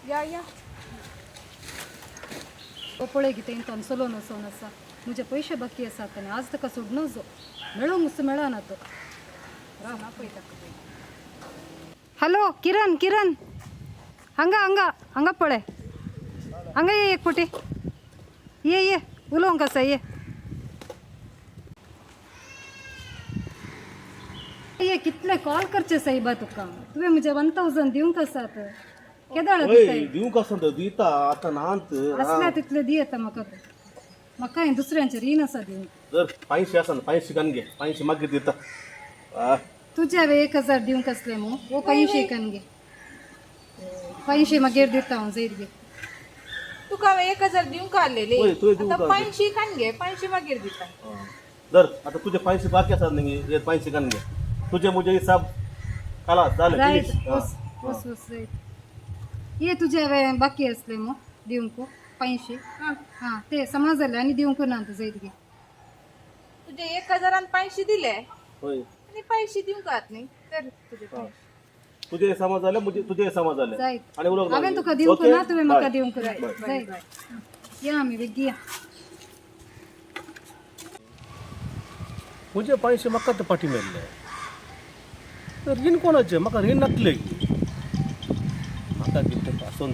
या या. ओ पळय कितें तो चलोवन वचोन आसा. म्हजे पयशे बाकी आसात आनी आज ताका सोडून जो मेळोंक मेळना तो. राव ना पळय ताका पळय. हॅलो किरण, किरण, हांगा हांगा हांगा पळय, हांगा ये एक पटी, ये ये, उलोवंक आसा, ये ये. कितले कॉल करचे साहेबा तुका? तुवें म्हजे 1000 दिवंक आसात, केदाळ दिताय? दिवंक आसा तर दिता आतां नात. आसल्या तितले दी येता म्हाका तूं. म्हाका हें दुसऱ्यांचेर रीण आसा दिवंक. जर 500 आसा, 500 कन घे, 500 मागीर दिता. तुजे हांवें 1000 दिवंक आसले मू, वो 500 कन घे, 500 मागीर दिता हांव, जैत घे. तुका हांवें 1000 दिवंक आसलेले. वय, तुवें दिवंक आतां आसले. 500 कान घे, 500 मागीर दिता. जर आता तुझे 500 बाकी आसात न्ही, हे 500 कन घे. तुझे मुझे हिसाब खालास जालें. जायत. फिनीश. वस वस वस, जायत. ये, तुजे हांवें बाकी आसले मू दिवंक 500. हां, ते समा जाले आनी दिवंक ना तूं, जैत घे. तुजे 1000 500 दिले होय. आनी 500 दिवंक आहात न्ही तर तुजे 500. तुझे समा जाले, मुझे तुझे समा जाले. जायत. आनी उलोवंक हांवें लागली. तुका दिवंक ओके? ना, तुवें म्हाका बाय. दिवंक जाय. जायत, या आमी बेगी या. म्हजे 500 म्हाका ते फाटी मेळ्ळे तर रीण कोणाचें? म्हाका रीण नासलें. म्हाका कितें आसून.